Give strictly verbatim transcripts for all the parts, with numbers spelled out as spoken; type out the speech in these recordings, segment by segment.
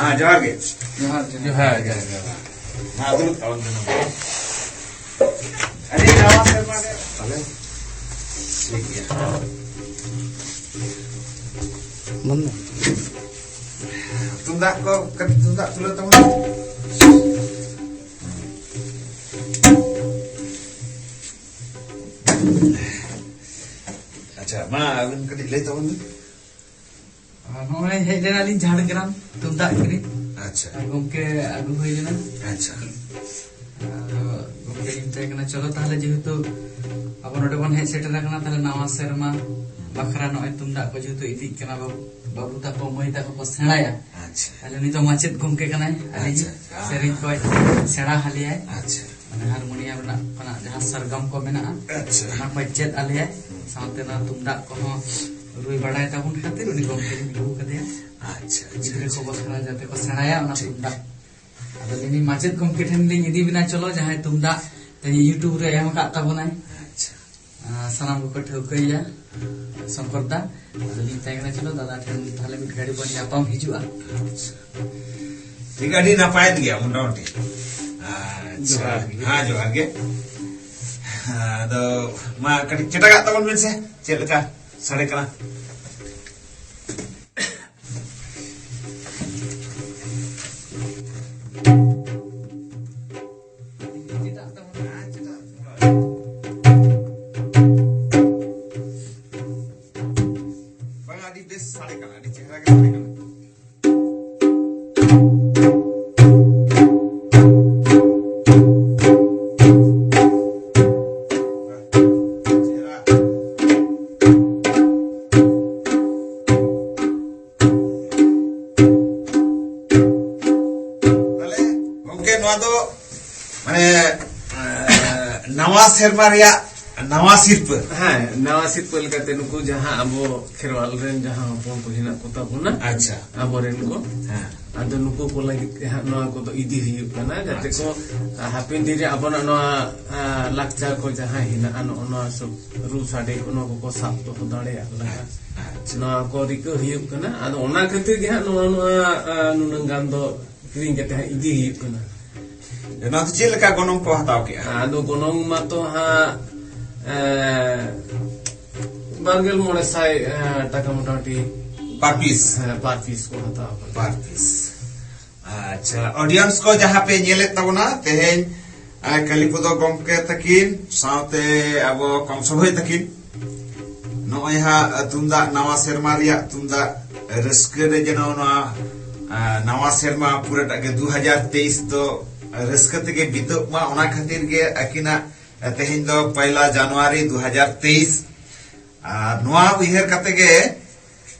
ᱦᱮᱸ, ᱡᱚᱦᱟᱨ ᱜᱮ᱾ ᱡᱚᱦᱟᱨ, ᱡᱚᱦᱟᱨ᱾ ᱡᱚᱦᱟᱨ, ᱡᱚᱦᱟᱨ, ᱡᱚᱦᱟᱨ᱾ ᱢᱟ, ᱫᱩᱲᱩᱵ ᱛᱟᱵᱚᱱ ᱯᱮ ᱱᱚᱰᱮ᱾ ᱟᱹᱰᱤ ᱱᱟᱣᱟ ᱥᱮᱨᱢᱟ ᱨᱮ᱾ ᱛᱟᱦᱞᱮ, ᱴᱷᱤᱠ ᱜᱮᱭᱟ᱾ ᱵᱚᱱᱫᱚ᱾ ᱛᱩᱢᱫᱟᱜ ᱠᱚ, ᱠᱟᱹᱴᱤᱡ ᱛᱩᱢᱫᱟᱜ ᱛᱩᱞᱟᱹᱣ ᱛᱟᱵᱚᱱ᱾ ᱟᱪᱪᱷᱟ, ᱢᱟ, ᱟᱵᱤᱱ ᱠᱟᱹᱴᱤᱡ ᱞᱟᱹᱭ ᱛᱟᱵᱚᱱ ᱵᱤᱱ᱾ ᱟᱨ ᱱᱚᱜᱼᱚᱭ ᱦᱮᱡ ᱞᱮᱱᱟᱞᱤᱧ ᱡᱷᱟᱲᱜᱨᱟᱢ ᱛᱩᱢᱫᱟᱜ ᱠᱤᱨᱤᱧ᱾ ᱟᱪᱪᱷᱟ᱾ ᱟᱨ ᱜᱚᱢᱠᱮ ᱟᱹᱜᱩ ᱦᱩᱭ ᱞᱮᱱᱟ᱾ ᱟᱪᱪᱷᱟ᱾ ᱟᱫᱚ ᱜᱚᱢᱠᱮ ᱞᱤᱧ ᱢᱮᱛᱟᱭ ᱠᱟᱱᱟ, "ᱪᱚᱞᱚ ᱛᱟᱦᱞᱮ, ᱡᱮᱦᱮᱛᱩ ᱟᱵᱚ ᱱᱚᱰᱮ ᱵᱚᱱ ᱦᱮᱡ ᱥᱮᱴᱮᱨ ᱟᱠᱟᱱᱟ, ᱛᱟᱦᱞᱮ ᱱᱟᱣᱟ ᱥᱮᱨᱢᱟ ᱵᱟᱠᱷᱨᱟ ᱱᱚᱜᱼᱚᱭ ᱛᱩᱢᱫᱟᱜ ᱠᱚ ᱡᱮᱦᱮᱛᱩ ᱤᱫᱤᱜ ᱠᱟᱱᱟ, ᱵᱟᱹᱵᱩ, ᱵᱟᱹᱵᱩ ᱛᱟᱠᱚ, ᱢᱟᱹᱭ ᱛᱟᱠᱚ ᱠᱚ ᱥᱮᱬᱟᱭᱟ᱾ ᱟᱪᱪᱷᱟ᱾ ᱛᱟᱦᱞᱮ ᱩᱱᱤ ᱫᱚ ᱢᱟᱪᱮᱫ ᱜᱚᱢᱠᱮ ᱠᱟᱱᱟᱭ, ᱟᱹᱞᱤᱧ ᱟᱪᱪᱷᱟ, ᱟᱪᱪᱷᱟ᱾ ᱥᱮᱨᱮᱧ ᱠᱚᱭ ᱥᱮᱬᱟ ᱟᱞᱮᱭᱟᱭ᱾ ᱟᱪᱪᱷᱟ᱾ ᱢᱟᱱᱮ ᱦᱟᱨᱢᱳᱱᱤᱭᱟᱢ ᱨᱮᱱᱟᱜ ᱠᱷᱚᱱᱟᱜ ᱡᱟᱦᱟᱸ ᱥᱟᱨᱜᱟᱢ ᱠᱚ ᱢᱮᱱᱟᱜᱼᱟ, ᱟᱪᱪᱷᱟ᱾ ᱚᱱᱟ ᱠᱚᱭ ᱪᱮᱫ ᱟᱞᱮᱭᱟᱭ᱾ ᱦᱩᱸ᱾ ᱥᱟᱶᱛᱮ ᱱᱚᱣᱟ ᱛᱩᱢᱫᱟᱜ ᱠᱚᱦᱚᱸ ᱨᱩᱭ ᱵᱟᱲᱟᱭ ᱛᱟᱵᱚᱱ ᱠᱷᱟᱹᱛᱤᱨ ᱩᱱᱤ ᱜᱚᱢᱠᱮ ᱞᱤᱧ ᱟᱹᱜᱩ ᱟᱠᱟᱫᱮᱭᱟ᱾ ᱟᱪᱪᱷᱟ, ᱟᱪᱪᱷᱟ, ᱜᱤᱫᱽᱨᱟᱹ ᱠᱚ ᱟᱪᱪᱷᱟ᱾ ᱵᱟᱠᱷᱨᱟ ᱡᱟᱛᱮ ᱠᱚ ᱥᱮᱬᱟᱭᱟ ᱚᱱᱟ ᱴᱷᱤᱠ᱾ ᱛᱩᱢᱫᱟᱜ᱾ ᱟᱫᱚ ᱞᱟᱹᱭ ᱫᱟᱹᱧ ᱢᱟᱪᱮᱫ ᱜᱚᱢᱠᱮ ᱴᱷᱮᱱ ᱞᱤᱧ ᱤᱫᱤ ᱵᱮᱱᱟ, ᱪᱚᱞᱚ, ᱡᱟᱦᱟᱸᱭ ᱛᱩᱢᱫᱟᱜ ᱛᱮᱦᱮᱧ YouTube ᱨᱮ ᱮᱢ ᱟᱠᱟᱫ ᱛᱟᱵᱚᱱᱟᱭ᱾ ᱟᱪᱪᱷᱟ᱾ ᱟᱨ ᱥᱟᱱᱟᱢ ᱠᱚᱠᱚ ᱴᱷᱟᱹᱣᱠᱟᱹᱭᱟ, ᱥᱚᱝᱠᱚᱨ ᱫᱟ᱾ ᱟᱫᱚ ᱞᱤᱧ ᱢᱮᱛᱟᱭ ᱠᱟᱱᱟ, ᱪᱚᱞᱚ ᱫᱟᱫᱟ ᱴᱷᱮᱱ ᱛᱟᱦᱞᱮ ᱢᱤᱫ ᱜᱷᱟᱹᱲᱤ ᱵᱚᱱ ᱧᱟᱯᱟᱢ ᱦᱤᱡᱩᱜᱼᱟ᱾ ᱟᱪᱪᱷᱟ᱾ ᱴᱷᱤᱠ, ᱟᱹᱰᱤ ᱱᱟᱯᱟᱭ ᱜᱮᱭᱟ ᱢᱚᱴᱟᱢᱩᱴᱤ᱾ ᱟᱪᱪᱷᱟ᱾ ᱡᱚᱦᱟᱨ ᱜᱮ᱾ ᱦᱮᱸ, ᱡᱚᱦᱟᱨ ᱜᱮ᱾ ᱟᱫᱚ ᱢᱟ ᱠᱟᱹᱴᱤᱡ ᱪᱮᱴᱟᱜᱟᱜ ᱛᱟᱵᱚᱱ ᱵᱤᱱ ᱥᱮ, ᱪᱮᱫ ᱞᱮᱠᱟ ᱥᱟᱰᱮ ᱠᱟᱱᱟ? ᱵᱟᱝ, ᱟᱹᱰᱤ ᱵᱮᱥ ᱥᱟᱰᱮ ᱠᱟᱱᱟ, ᱟᱹᱰᱤ ᱪᱮᱦᱨᱟ ᱜᱮ ᱥᱟᱰᱮ ᱠᱟᱱᱟ᱾ ᱪᱮᱦᱨᱟ᱾ ᱛᱟᱦᱞᱮ ᱜᱚᱝᱠᱮ, ᱱᱚᱣᱟ ᱫᱚ ᱢᱟᱱᱮ, ᱮᱸ, ᱱᱟᱣᱟ ᱥᱮᱨᱢᱟ ᱨᱮᱭᱟᱜ ᱱᱟᱣᱟ ᱥᱤᱨᱯᱟᱹ᱾ ᱦᱮᱸ, ᱱᱟᱣᱟ ᱥᱤᱨᱯᱟᱹ ᱞᱮᱠᱟᱛᱮ ᱱᱩᱠᱩ ᱡᱟᱦᱟᱸ ᱟᱵᱚ ᱠᱷᱮᱨᱣᱟᱞ ᱨᱮᱱ ᱡᱟᱦᱟᱸ ᱦᱚᱯᱚᱱ ᱠᱚ ᱦᱮᱱᱟᱜ ᱠᱚ ᱛᱟᱵᱚᱱᱟ, ᱟᱪᱪᱷᱟ᱾ ᱟᱵᱚᱨᱮᱱ ᱠᱚ, ᱦᱮᱸ᱾ ᱟᱫᱚ ᱱᱩᱠᱩ ᱠᱚ ᱞᱟᱹᱜᱤᱫ ᱛᱮ ᱦᱟᱸᱜ ᱱᱚᱣᱟ ᱠᱚᱫᱚ ᱤᱫᱤ ᱦᱩᱭᱩᱜ ᱠᱟᱱᱟ, ᱡᱟᱛᱮ ᱟᱪᱪᱷᱟ᱾ ᱠᱚ, ᱟ, ᱦᱟᱯᱮᱱ ᱫᱤᱱ ᱨᱮ ᱟᱵᱚᱱᱟᱜ ᱱᱚᱣᱟ, ᱟ, ᱞᱟᱠᱪᱟᱨ ᱠᱚ ᱡᱟᱦᱟᱸ ᱦᱮᱱᱟᱜᱼᱟ, ᱱᱚᱜᱼᱚ ᱱᱚᱣᱟ ᱥᱚᱵ ᱨᱩ ᱥᱟᱰᱮ ᱠᱚ, ᱱᱚᱣᱟ ᱠᱚᱠᱚ ᱥᱟᱵ ᱫᱚᱦᱚ ᱫᱟᱲᱮᱭᱟᱜ ᱞᱮᱠᱟ᱾ ᱦᱮᱸ, ᱦᱮᱸ᱾ ᱱᱚᱣᱟ ᱠᱚ ᱨᱤᱠᱟᱹ ᱦᱩᱭᱩᱜ ᱠᱟᱱᱟ᱾ ᱟᱫᱚ ᱚᱱᱟ ᱠᱷᱟᱹᱛᱤᱨ ᱜᱮ ᱦᱟᱸᱜ ᱱᱚᱣᱟ, ᱱᱚᱣᱟ, ᱟ, ᱱᱩᱱᱟᱹᱝ ᱜᱟᱱ ᱫᱚ ᱠᱤᱨᱤᱧ ᱠᱟᱛᱮ ᱦᱟᱸᱜ ᱤᱫᱤ ᱦᱩᱭᱩᱜ ᱠᱟᱱᱟ᱾ ᱱᱚᱣᱟ ᱫᱚ ᱪᱮᱫ ᱞᱮᱠᱟ ᱜᱚᱱᱚᱝ ᱠᱚ ᱦᱟᱛᱟᱣ ᱠᱮᱜᱼᱟ? ᱟᱫᱚ ᱜᱚᱱᱚᱝ ᱢᱟᱛᱚ ᱦᱟᱸᱜ, ᱮ, ᱵᱟᱨᱜᱮᱞ ᱢᱚᱬᱮ ᱥᱟᱭ, ᱮ, ᱴᱟᱠᱟ ᱢᱚᱴᱟᱢᱩᱴᱤ᱾ Per piece? ᱦᱮᱸ, per piece ᱠᱚ ᱦᱟᱛᱟᱣ ᱠᱟᱫᱟ᱾ Per piece᱾ ᱟᱪᱪᱷᱟ, audience ᱠᱚ ᱡᱟᱦᱟᱸ ᱯᱮ ᱧᱮᱞᱮᱫ ᱛᱟᱵᱚᱱᱟ ᱛᱮᱦᱮᱧ, ᱟ, ᱠᱟᱞᱤᱯᱚᱫᱚ ᱜᱚᱢᱠᱮ ᱛᱟᱹᱠᱤᱱ ᱥᱟᱶᱛᱮ ᱟᱵᱚ ᱠᱚᱢᱥᱚ ᱵᱷᱟᱹᱭ ᱛᱟᱹᱠᱤᱱ ᱱᱚᱜᱼᱚᱭ ᱦᱟᱸᱜ ᱛᱩᱢᱫᱟᱜ ᱱᱟᱣᱟ ᱥᱮᱨᱢᱟ ᱨᱮᱭᱟᱜ ᱛᱩᱢᱫᱟᱜ ᱨᱟᱹᱥᱠᱟᱹ ᱨᱮ ᱡᱮᱱᱚ ᱱᱚᱣᱟ, ᱟ, ᱱᱟᱣᱟ ᱥᱮᱨᱢᱟ ᱯᱩᱨᱟᱹᱴᱟᱜ ᱜᱮ ᱫᱩ ᱦᱟᱡᱟᱨ ᱛᱮᱭᱤᱥ ᱫᱚ ᱨᱟᱹᱥᱠᱟᱹ ᱛᱮᱜᱮ ᱵᱤᱛᱟᱹᱜ ᱢᱟ, ᱚᱱᱟ ᱠᱷᱟᱹᱛᱤᱨ ᱜᱮ ᱟᱹᱠᱤᱱᱟᱜ ᱛᱮᱦᱮᱧ ᱫᱚ ᱯᱚᱭᱞᱟ ᱡᱟᱱᱩᱣᱟᱨᱤ ᱫᱩ ᱦᱟᱡᱟᱨ ᱛᱮᱭᱤᱥ᱾ ᱟᱨ ᱱᱚᱣᱟ ᱩᱭᱦᱟᱹᱨ ᱠᱟᱛᱮ ᱜᱮ,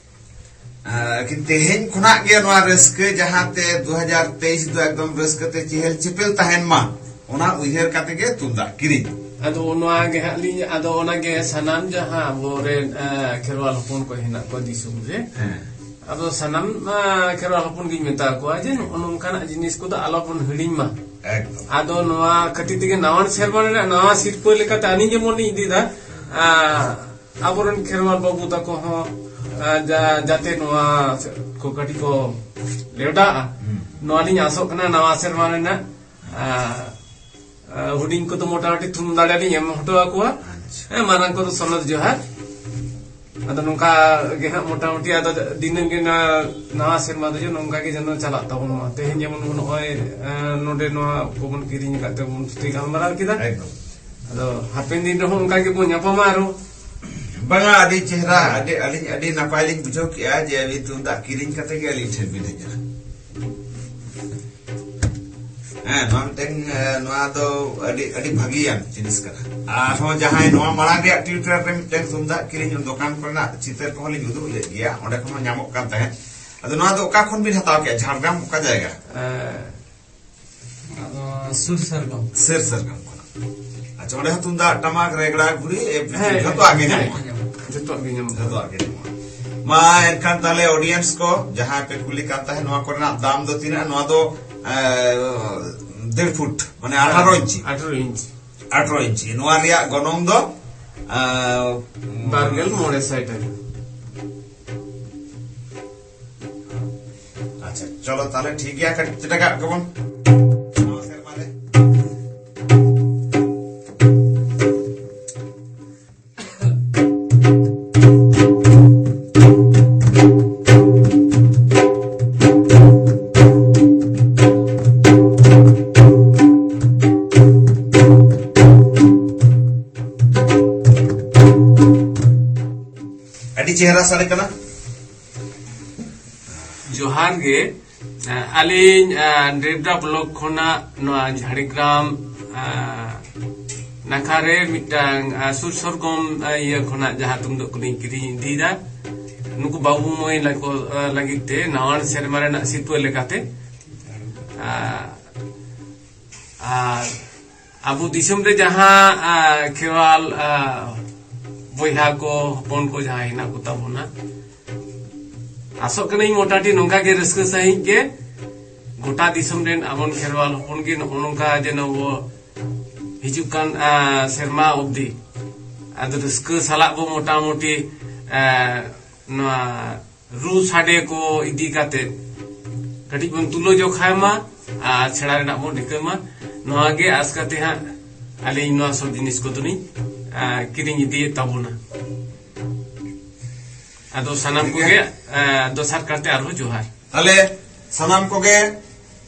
ᱟᱨ ᱠᱤ ᱛᱮᱦᱮᱧ ᱠᱷᱚᱱᱟᱜ ᱜᱮ ᱱᱚᱣᱟ ᱨᱟᱹᱥᱠᱟᱹ ᱡᱟᱦᱟᱸ ᱛᱮ ᱫᱩ ᱦᱟᱡᱟᱨ ᱛᱮᱭᱤᱥ ᱫᱚ ᱮᱠᱫᱚᱢ ᱨᱟᱹᱥᱠᱟᱹ ᱛᱮ ᱪᱮᱦᱮᱞ ᱪᱮᱯᱮᱞ ᱛᱟᱦᱮᱱ ᱢᱟ, ᱚᱱᱟ ᱩᱭᱦᱟᱹᱨ ᱠᱟᱛᱮ ᱜᱮ ᱛᱩᱢᱫᱟᱜ ᱠᱤᱨᱤᱧ᱾ ᱟᱫᱚ ᱱᱚᱣᱟ ᱜᱮ ᱦᱟᱸᱜ ᱞᱤᱧ, ᱟᱫᱚ ᱚᱱᱟ ᱜᱮ ᱥᱟᱱᱟᱢ ᱡᱟᱦᱟᱸ ᱟᱵᱚᱨᱮᱱ, ᱮ, ᱠᱷᱮᱨᱣᱟᱞ ᱦᱚᱯᱚᱱ ᱠᱚ ᱦᱮᱱᱟᱜ ᱠᱚᱣᱟ ᱫᱤᱥᱚᱢ ᱨᱮ, ᱦᱮᱸ᱾ ᱟᱫᱚ ᱥᱟᱱᱟᱢ, ᱮ, ᱠᱷᱮᱨᱣᱟᱞ ᱦᱚᱯᱚᱱ ᱜᱤᱧ ᱢᱮᱛᱟ ᱠᱚᱣᱟ ᱡᱮ ᱱᱚᱜᱼᱚ ᱱᱚᱝᱠᱟᱱᱟᱜ ᱡᱤᱱᱤᱥ ᱠᱚᱫᱚ ᱟᱞᱚ ᱵᱚᱱ ᱦᱤᱲᱤᱧ ᱢᱟ᱾ ᱮᱠᱫᱚᱢ᱾ ᱟᱫᱚ ᱱᱚᱣᱟ ᱠᱷᱟᱹᱛᱤᱨ ᱛᱮᱜᱮ ᱱᱟᱣᱟᱱ ᱥᱮᱨᱢᱟ ᱨᱮᱱᱟᱜ ᱱᱟᱣᱟ ᱥᱤᱨᱯᱟᱹ ᱞᱮᱠᱟᱛᱮ ᱟᱹᱞᱤᱧ ᱡᱮᱢᱚᱱ ᱞᱤᱧ ᱤᱫᱤᱭᱮᱫᱟ, ᱟ, ᱟᱵᱚᱨᱮᱱ ᱠᱷᱮᱨᱣᱟᱞ ᱵᱟᱹᱵᱩ ᱛᱟᱠᱚ ᱦᱚᱸ, ᱟ, ᱡᱟ-, ᱡᱟᱛᱮ ᱱᱚᱣᱟ ᱠᱚ ᱠᱟᱹᱴᱤᱡ ᱠᱚ ᱞᱮᱣᱰᱟᱜᱼᱟ, ᱦᱩᱸ᱾ ᱱᱚᱣᱟ ᱞᱤᱧ ᱟᱥᱚᱜ ᱠᱟᱱᱟ ᱱᱟᱣᱟ ᱥᱮᱨᱢᱟ ᱨᱮᱱᱟᱜ, ᱟ, ᱟ, ᱦᱩᱰᱤᱧ ᱠᱚᱫᱚ ᱢᱚᱴᱟᱢᱩᱴᱤ ᱛᱷᱩᱢ ᱫᱟᱲᱮ ᱞᱤᱧ ᱮᱢ ᱦᱚᱴᱚ ᱟᱠᱚᱣᱟ᱾ ᱟᱪᱪᱷᱟ᱾ ᱦᱮᱸ, ᱢᱟᱨᱟᱝ ᱠᱚᱫᱚ ᱥᱚᱱᱚᱛ ᱡᱚᱦᱟᱨ᱾ ᱟᱫᱚ ᱱᱚᱝᱠᱟ ᱜᱮ ᱦᱟᱸᱜ ᱢᱚᱴᱟᱢᱩᱴᱤ ᱟᱫᱚ ᱫᱤᱱᱟᱹᱢ ᱜᱮ ᱱᱚᱣᱟ ᱱᱟᱣᱟ ᱥᱮᱨᱢᱟ ᱫᱚ ᱡᱮ ᱱᱚᱝᱠᱟ ᱜᱮ ᱡᱮᱱᱚ ᱪᱟᱞᱟᱜ ᱛᱟᱵᱚᱱ ᱢᱟ᱾ ᱛᱮᱦᱮᱧ ᱡᱮᱢᱚᱱ ᱱᱚᱜᱼᱚᱭ, ᱮ, ᱱᱚᱰᱮ ᱱᱚᱣᱟ ᱠᱚᱵᱚᱱ ᱠᱤᱨᱤᱧ ᱟᱠᱟᱫ ᱛᱮᱵᱚᱱ ᱛᱷᱩᱛᱤ ᱜᱟᱞᱢᱟᱨᱟᱣ ᱠᱮᱫᱟ᱾ ᱮᱠᱫᱚᱢ᱾ ᱟᱫᱚ ᱦᱟᱯᱮᱱ ᱫᱤᱱ ᱨᱮᱦᱚᱸ ᱚᱱᱠᱟ ᱜᱮᱵᱚᱱ ᱧᱟᱯᱟᱢᱟ ᱟᱨᱚ᱾ ᱵᱟᱝᱟ, ᱟᱹᱰᱤ ᱪᱮᱦᱨᱟ, ᱟᱹᱰᱤ, ᱟᱹᱞᱤᱧ ᱟᱹᱰᱤ ᱱᱟᱯᱟᱭ ᱞᱤᱧ ᱵᱩᱡᱷᱟᱹᱣ ᱠᱮᱜᱼᱟ ᱡᱮ ᱟᱹᱵᱤᱱ ᱛᱩᱢᱫᱟᱜ ᱠᱤᱨᱤᱧ ᱠᱟᱛᱮ ᱜᱮ ᱟᱹᱞᱤᱧ ᱴᱷᱮᱱ ᱵᱤᱱ ᱦᱮᱡ ᱮᱱᱟ᱾ ᱦᱮᱸ, ᱱᱚᱣᱟ ᱢᱤᱫᱴᱮᱱ, ᱮ, ᱱᱚᱣᱟ ᱫᱚ ᱟᱹᱰᱤ, ᱟᱹᱰᱤ ᱵᱷᱟᱹᱜᱤᱭᱟᱱ ᱡᱤᱱᱤᱥ ᱠᱟᱱᱟ᱾ ᱟᱨᱦᱚᱸ ᱡᱟᱦᱟᱸᱭ ᱱᱚᱣᱟ ᱢᱟᱲᱟᱝ ᱨᱮᱭᱟᱜ ᱴᱩᱭᱤᱴᱟᱨ ᱨᱮ ᱢᱤᱫᱴᱮᱱ ᱛᱩᱢᱫᱟᱜ ᱠᱤᱨᱤᱧ ᱫᱚᱠᱟᱱ ᱠᱚᱨᱮᱱᱟᱜ ᱪᱤᱛᱟᱹᱨ ᱠᱚᱦᱚᱸ ᱞᱤᱧ ᱩᱫᱩᱜ ᱞᱮᱫ ᱜᱮᱭᱟ, ᱚᱸᱰᱮ ᱠᱷᱚᱱ ᱦᱚᱸ ᱧᱟᱢᱚᱜ ᱠᱟᱱ ᱛᱟᱦᱮᱸᱫ᱾ ᱟᱫᱚ ᱱᱚᱣᱟ ᱫᱚ ᱚᱠᱟ ᱠᱷᱚᱱ ᱵᱤᱱ ᱦᱟᱛᱟᱣ ᱠᱮᱜᱼᱟ? ᱡᱷᱟᱲᱜᱨᱟᱢ ᱚᱠᱟ ᱡᱟᱭᱜᱟ? ᱮ, ᱟᱫᱚ ᱥᱩᱨ ᱥᱟᱨᱜᱟᱢ᱾ ᱥᱩᱨ ᱥᱟᱨᱜᱟᱢ ᱠᱷᱚᱱᱟᱜ᱾ ᱟᱪᱪᱷᱟ, ᱚᱸᱰᱮ ᱦᱚᱸ ᱛᱩᱢᱫᱟᱜ, ᱴᱟᱢᱟᱠ, ᱨᱮᱜᱽᱲᱟ, ᱜᱷᱩᱲᱤ, ᱮ, ᱦᱮᱸ, ᱡᱷᱚᱛᱚᱣᱟᱜ ᱜᱮ ᱦᱮᱸ, ᱧᱟᱢᱚᱜᱼᱟ? ᱦᱮᱸ, ᱡᱷᱚᱛᱚᱣᱟᱜ ᱜᱮ ᱧᱟᱢᱚᱜᱼᱟ᱾ ᱡᱷᱚᱛᱚᱣᱟᱜ ᱜᱮ ᱧᱟᱢᱚᱜᱼᱟ᱾ ᱢᱟ ᱮᱱᱠᱷᱟᱱ ᱛᱟᱦᱞᱮ audience ᱠᱚ ᱡᱟᱦᱟᱸᱭ ᱯᱮ ᱠᱩᱞᱤ ᱠᱟᱱ ᱛᱟᱦᱮᱸᱫ, ᱱᱚᱣᱟ ᱠᱚᱨᱮᱱᱟᱜ ᱫᱟᱢ ᱫᱚ ᱛᱤᱱᱟᱹᱜ? ᱱᱚᱣᱟ ᱫᱚ, ᱮ, ᱰᱮᱲ ᱯᱷᱩᱴ, ᱢᱟᱱᱮ ᱟᱴᱷᱟᱨᱚ ᱤᱧᱪᱤ᱾ ᱟᱴᱷᱟᱨᱚ ᱤᱧᱪᱤ᱾ ᱟᱴᱷᱟᱨᱚ ᱤᱧᱪᱤ᱾ ᱱᱚᱣᱟ ᱨᱮᱭᱟᱜ ᱜᱚᱱᱚᱝ ᱫᱚ, ᱮ, ᱵᱟᱨᱜᱮᱞ ᱢᱚᱬᱮ ᱥᱟᱭ ᱴᱟᱠᱟ᱾ ᱪᱚᱞᱚ ᱛᱟᱦᱞᱮ ᱴᱷᱤᱠ ᱜᱮᱭᱟ, ᱠᱟᱹᱴᱤᱡ ᱪᱮᱴᱟᱜᱟᱜ ᱜᱮᱵᱚᱱ᱾ ᱱᱟᱣᱟ ᱥᱮᱨᱢᱟ ᱨᱮ᱾ ᱟᱹᱰᱤ ᱪᱮᱦᱨᱟ ᱥᱟᱰᱮ ᱠᱟᱱᱟ᱾ ᱡᱚᱦᱟᱨ ᱜᱮ᱾ ᱟᱹᱞᱤᱧ, ᱰᱮᱵᱽᱨᱟ ᱵᱞᱚᱠ ᱠᱷᱚᱱᱟᱜ ᱱᱚᱣᱟ ᱡᱷᱟᱲᱜᱨᱟᱢ ᱱᱟᱠᱷᱟ ᱨᱮ ᱢᱤᱫᱴᱟᱝ ᱥᱩᱨ ᱥᱚᱨᱜᱚᱢ ᱤᱭᱟᱹ ᱠᱷᱚᱱᱟᱜ ᱡᱟᱦᱟᱸ ᱛᱩᱢᱫᱟᱜ ᱠᱚᱞᱤᱧ ᱠᱤᱨᱤᱧ ᱤᱫᱤᱭᱮᱫᱟ, ᱱᱩᱠᱩ ᱵᱟᱹᱵᱩ ᱢᱟᱹᱭ ᱞᱟᱹᱜᱤᱫ ᱛᱮ ᱱᱟᱣᱟᱱ ᱥᱮᱨᱢᱟ ᱨᱮᱱᱟᱜ ᱥᱤᱨᱯᱟᱹ ᱞᱮᱠᱟᱛᱮ᱾ ᱟᱨ ᱟᱵᱚ ᱫᱤᱥᱚᱢ ᱨᱮ ᱡᱟᱦᱟᱸ ᱠᱷᱮᱨᱣᱟᱞ ᱵᱚᱭᱦᱟ ᱠᱚ, ᱦᱚᱯᱚᱱ ᱠᱚ ᱡᱟᱦᱟᱸ ᱦᱮᱱᱟᱜ ᱠᱚ ᱛᱟᱵᱚᱱᱟ, ᱟᱥᱚᱜ ᱠᱟᱹᱱᱟᱹᱧ ᱢᱚᱴᱟᱢᱩᱴᱤ ᱱᱚᱝᱠᱟ ᱜᱮ ᱨᱟᱹᱥᱠᱟᱹ ᱥᱟᱺᱦᱤᱡ ᱜᱮ ᱜᱚᱴᱟ ᱫᱤᱥᱚᱢ ᱨᱮᱱ ᱟᱵᱚᱱ ᱠᱷᱮᱨᱣᱟᱞ ᱦᱚᱯᱚᱱ ᱜᱮ ᱱᱚᱜᱼᱚ ᱱᱚᱝᱠᱟ ᱡᱮᱱᱚ ᱵᱚ ᱦᱤᱡᱩᱜ ᱠᱟᱱ ᱥᱮᱨᱢᱟ ᱚᱵᱫᱤ ᱟᱫᱚ ᱨᱟᱹᱥᱠᱟᱹ ᱥᱟᱞᱟᱜ ᱵᱚ ᱢᱚᱴᱟᱢᱩᱴᱤ ᱱᱚᱣᱟ ᱨᱩ ᱥᱟᱰᱮ ᱠᱚ ᱤᱫᱤ ᱠᱟᱛᱮ ᱠᱟᱹᱴᱤᱡ ᱵᱚᱱ ᱛᱩᱞᱟᱹ ᱡᱚᱠᱷᱟᱭ ᱢᱟ ᱟᱨ ᱥᱮᱬᱟ ᱨᱮᱱᱟᱜ ᱵᱚᱱ ᱨᱤᱠᱟᱹᱭ ᱢᱟ᱾ ᱱᱚᱣᱟ ᱜᱮ ᱟᱥ ᱠᱟᱛᱮ ᱦᱟᱸᱜ ᱟᱹᱞᱤᱧ ᱱᱚᱣᱟ ᱥᱚᱵ ᱡᱤᱱᱤᱥ ᱠᱚᱫᱚᱞᱤᱧ ᱠᱤᱨᱤᱧ ᱤᱫᱤᱭᱮᱫ ᱛᱟᱵᱚᱱᱟ᱾ ᱟᱫᱚ ᱥᱟᱱᱟᱢ ᱠᱚᱜᱮ ᱫᱚᱥᱟᱨ ᱠᱟᱨᱛᱮ ᱟᱨᱦᱚᱸ ᱡᱚᱦᱟᱨ᱾ ᱛᱟᱦᱞᱮ ᱥᱟᱱᱟᱢ ᱠᱚᱜᱮ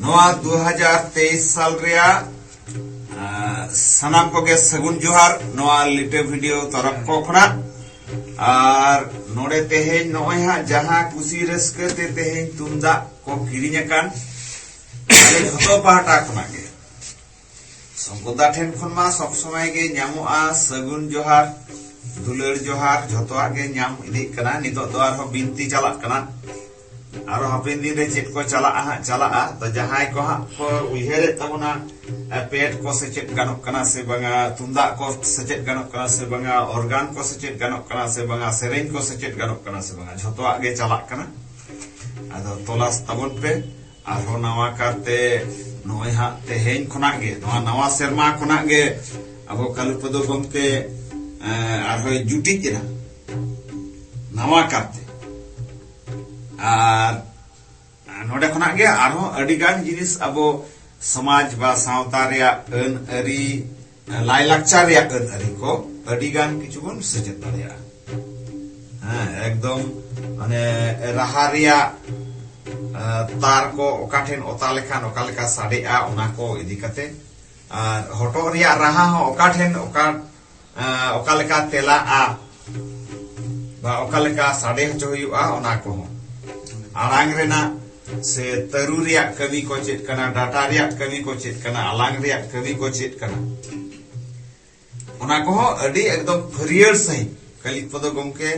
ᱱᱚᱣᱟ ᱫᱩ ᱦᱟᱡᱟᱨ ᱛᱮᱭᱤᱥ ᱥᱟᱞ ᱨᱮᱭᱟᱜ ᱥᱟᱱᱟᱢ ᱠᱚᱜᱮ ᱥᱟᱹᱜᱩᱱ ᱡᱚᱦᱟᱨ ᱱᱚᱣᱟ ᱞᱤᱴᱟᱹ ᱵᱷᱤᱰᱤᱭᱳ ᱛᱚᱨᱚᱯ ᱠᱚ ᱠᱷᱚᱱᱟᱜ᱾ ᱟᱨ ᱱᱚᱰᱮ ᱛᱮᱦᱮᱧ ᱱᱚᱜᱼᱚᱭ ᱦᱟᱸᱜ ᱡᱟᱦᱟᱸ ᱠᱩᱥᱤ ᱨᱟᱹᱥᱠᱟᱹ ᱛᱮ ᱛᱮᱦᱮᱧ ᱛᱩᱢᱫᱟᱜ ᱠᱚ ᱠᱤᱨᱤᱧ ᱟᱠᱟᱱ, ᱟᱞᱮ ᱡᱷᱚᱛᱚ ᱯᱟᱦᱴᱟ ᱠᱷᱚᱱᱟᱜ ᱜᱮ ᱥᱚᱝᱠᱚᱨ ᱫᱟ ᱴᱷᱮᱱ ᱠᱷᱚᱱ ᱢᱟ ᱥᱚᱵ ᱥᱚᱢᱚᱭ ᱜᱮ ᱧᱟᱢᱚᱜᱼᱟ ᱥᱟᱹᱜᱩᱱ ᱡᱚᱦᱟᱨ, ᱫᱩᱞᱟᱹᱲ ᱡᱚᱦᱟᱨ, ᱡᱷᱚᱛᱚᱣᱟᱜ ᱜᱮ ᱧᱟᱢ ᱤᱫᱤᱜ ᱠᱟᱱᱟ᱾ ᱱᱤᱛᱚᱜ ᱫᱚ ᱟᱨᱦᱚᱸ ᱵᱤᱱᱛᱤ ᱪᱟᱞᱟᱜ ᱠᱟᱱᱟ, ᱟᱨᱚ ᱦᱟᱯᱮᱱ ᱫᱤᱱ ᱨᱮ ᱪᱮᱫ ᱠᱚ ᱪᱟᱞᱟᱜᱼᱟ ᱦᱟᱸᱜ ᱪᱟᱞᱟᱜᱼᱟ᱾ ᱛᱚ ᱡᱟᱦᱟᱸᱭ ᱠᱚ ᱦᱟᱸᱜ ᱠᱚ ᱩᱭᱦᱟᱹᱨᱮᱫ ᱛᱟᱵᱚᱱᱟ, ᱯᱮᱰ ᱠᱚ ᱥᱮᱪᱮᱫ ᱜᱟᱱᱚᱜ ᱠᱟᱱᱟ ᱥᱮ ᱵᱟᱝᱟ, ᱛᱩᱢᱫᱟᱜ ᱠᱚ ᱥᱮᱪᱮᱫ ᱜᱟᱱᱚᱜ ᱠᱟᱱᱟ ᱥᱮ ᱵᱟᱝᱟ, ᱚᱨᱜᱟᱱ ᱠᱚ ᱥᱮᱪᱮᱫ ᱜᱟᱱᱚᱜ ᱠᱟᱱᱟ ᱥᱮ ᱵᱟᱝᱟ, ᱥᱮᱨᱮᱧ ᱠᱚ ᱥᱮᱪᱮᱫ ᱜᱟᱱᱚᱜ ᱠᱟᱱᱟ ᱥᱮ ᱵᱟᱝᱟ, ᱡᱷᱚᱛᱚᱣᱟᱜ ᱜᱮ ᱪᱟᱞᱟᱜ ᱠᱟᱱᱟ᱾ ᱟᱫᱚ ᱛᱚᱞᱟᱥ ᱛᱟᱵᱚᱱ ᱯᱮ᱾ ᱟᱨᱦᱚᱸ ᱱᱟᱣᱟ ᱠᱟᱨᱛᱮ ᱱᱚᱜᱼᱚᱭ ᱦᱟᱸᱜ ᱛᱮᱦᱮᱧ ᱠᱷᱚᱱᱟᱜ ᱜᱮ, ᱱᱚᱣᱟ ᱱᱟᱣᱟ ᱥᱮᱨᱢᱟ ᱠᱷᱚᱱᱟᱜ ᱜᱮ ᱟᱵᱚ ᱠᱟᱞᱩᱯᱚᱫᱚ ᱜᱚᱢᱠᱮ ᱟᱨᱦᱚᱸᱭ ᱡᱩᱴᱤᱡ ᱮᱱᱟ ᱱᱟᱣᱟ ᱠᱟᱨᱛᱮ᱾ ᱟᱨ ᱱᱚᱰᱮ ᱠᱷᱚᱱᱟᱜ ᱜᱮ ᱟᱨᱦᱚᱸ ᱟᱹᱰᱤ ᱜᱟᱱ ᱡᱤᱱᱤᱥ ᱟᱵᱚ ᱥᱚᱢᱟᱡᱽ ᱵᱟ ᱥᱟᱶᱛᱟ ᱨᱮᱭᱟᱜ ᱟᱹᱱ ᱟᱹᱨᱤ, ᱞᱟᱭᱞᱟᱠᱪᱟᱨ ᱨᱮᱭᱟᱜ ᱟᱹᱱ ᱟᱹᱨᱤ ᱠᱚ ᱟᱹᱰᱤ ᱜᱟᱱ ᱠᱤᱪᱷᱩ ᱵᱚᱱ ᱥᱮᱪᱮᱫ ᱫᱟᱲᱮᱭᱟᱜᱼᱟ᱾ ᱦᱮᱸ, ᱮᱠᱫᱚᱢ ᱢᱟᱱᱮ ᱨᱟᱦᱟ ᱨᱮᱭᱟᱜ ᱛᱟᱨ ᱠᱚ ᱚᱠᱟ ᱴᱷᱮᱱ ᱚᱛᱟ ᱞᱮᱠᱷᱟᱱ ᱚᱠᱟ ᱞᱮᱠᱟ ᱥᱟᱰᱮᱜᱼᱟ, ᱚᱱᱟ ᱠᱚ ᱤᱫᱤ ᱠᱟᱛᱮ, ᱟᱨ ᱦᱚᱴᱚᱜ ᱨᱮᱭᱟᱜ ᱨᱟᱦᱟ ᱦᱚᱸ ᱚᱠᱟ ᱴᱷᱮᱱ ᱚᱠᱟ ᱚᱠᱟ ᱞᱮᱠᱟ ᱛᱮᱞᱟᱜᱼᱟ ᱵᱟ ᱚᱠᱟ ᱞᱮᱠᱟ ᱥᱟᱰᱮ ᱦᱚᱪᱚ ᱦᱩᱭᱩᱜᱼᱟ, ᱚᱱᱟ ᱠᱚᱦᱚᱸ, ᱟᱲᱟᱝ ᱨᱮᱱᱟᱜ ᱥᱮ ᱛᱟᱹᱨᱩ ᱨᱮᱭᱟᱜ ᱠᱟᱹᱢᱤ ᱠᱚ ᱪᱮᱫ ᱠᱟᱱᱟ, ᱰᱟᱴᱟ ᱨᱮᱭᱟᱜ ᱠᱟᱹᱢᱤ ᱠᱚ ᱪᱮᱫ ᱠᱟᱱᱟ, ᱟᱞᱟᱝ ᱨᱮᱭᱟᱜ ᱠᱟᱹᱢᱤ ᱠᱚ ᱪᱮᱫ ᱠᱟᱱᱟ, ᱚᱱᱟ ᱠᱚᱦᱚᱸ ᱟᱹᱰᱤ ᱮᱠᱫᱚᱢ ᱯᱷᱟᱹᱨᱭᱟᱹᱲ ᱥᱟᱺᱦᱤᱡ ᱠᱟᱹᱞᱤᱯᱚᱫᱚ ᱜᱚᱢᱠᱮ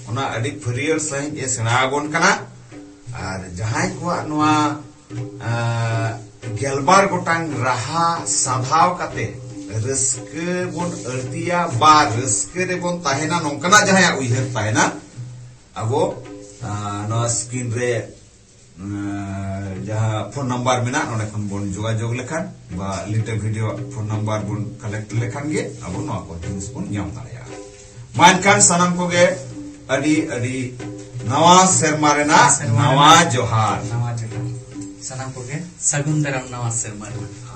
ᱚᱱᱟ ᱟᱹᱰᱤ ᱯᱷᱟᱹᱨᱭᱟᱹᱲ ᱥᱟᱺᱦᱤᱡ ᱮ ᱥᱮᱬᱟ ᱟᱵᱚᱱ ᱠᱟᱱᱟ᱾ ᱟᱨ ᱡᱟᱦᱟᱸᱭ ᱠᱚᱣᱟᱜ ᱱᱚᱣᱟ ᱜᱮᱞᱵᱟᱨ ᱜᱚᱴᱟᱝ ᱨᱟᱦᱟ ᱥᱟᱫᱷᱟᱣ ᱠᱟᱛᱮ ᱨᱟᱹᱥᱠᱟᱹ ᱵᱚᱱ ᱟᱹᱲᱛᱤᱭᱟ ᱵᱟ ᱨᱟᱹᱥᱠᱟᱹ ᱨᱮᱵᱚᱱ ᱛᱟᱦᱮᱱᱟ, ᱱᱚᱝᱠᱟᱱᱟᱜ ᱡᱟᱦᱟᱸᱭᱟᱜ ᱩᱭᱦᱟᱹᱨ ᱛᱟᱦᱮᱱᱟ, ᱟᱵᱚ ᱱᱚᱣᱟ ᱥᱠᱨᱤᱱ ᱨᱮ ᱡᱟᱦᱟᱸ ᱯᱷᱳᱱ ᱱᱟᱢᱵᱟᱨ ᱢᱮᱱᱟᱜ, ᱱᱚᱰᱮ ᱠᱷᱚᱱ ᱵᱚᱱ ᱡᱳᱜᱟᱡᱳᱜᱽ ᱞᱮᱠᱷᱟᱱ ᱵᱟ ᱞᱤᱴᱟᱹ ᱵᱷᱤᱰᱤᱭᱳ ᱯᱷᱳᱱ ᱱᱟᱢᱵᱟᱨ ᱵᱚᱱ ᱠᱟᱞᱮᱠᱴ ᱞᱮᱠᱷᱟᱱ ᱜᱮ ᱟᱵᱚ ᱱᱚᱣᱟ ᱠᱚ ᱡᱤᱱᱤᱥ ᱵᱚᱱ ᱧᱟᱢ ᱫᱟᱲᱮᱭᱟᱜᱼᱟ᱾ ᱢᱟ ᱮᱱᱠᱷᱟᱱ ᱥᱟᱱᱟᱢ ᱠᱚᱜᱮ ᱟᱹᱰᱤ ᱟᱹᱰᱤ ᱱᱟᱣᱟ ᱥᱮᱨᱢᱟ ᱨᱮᱱᱟᱜ ᱥᱮᱨᱢᱟ ᱱᱟᱣᱟ ᱨᱮᱱᱟᱜ ᱡᱚᱦᱟᱨ᱾ ᱱᱟᱣᱟ ᱡᱚᱦᱟᱨ᱾ ᱥᱟᱱᱟᱢ ᱠᱚᱜᱮ ᱥᱟᱹᱜᱩᱱ ᱫᱟᱨᱟᱢ ᱱᱟᱣᱟ ᱥᱮᱨᱢᱟ ᱨᱮᱱᱟᱜ᱾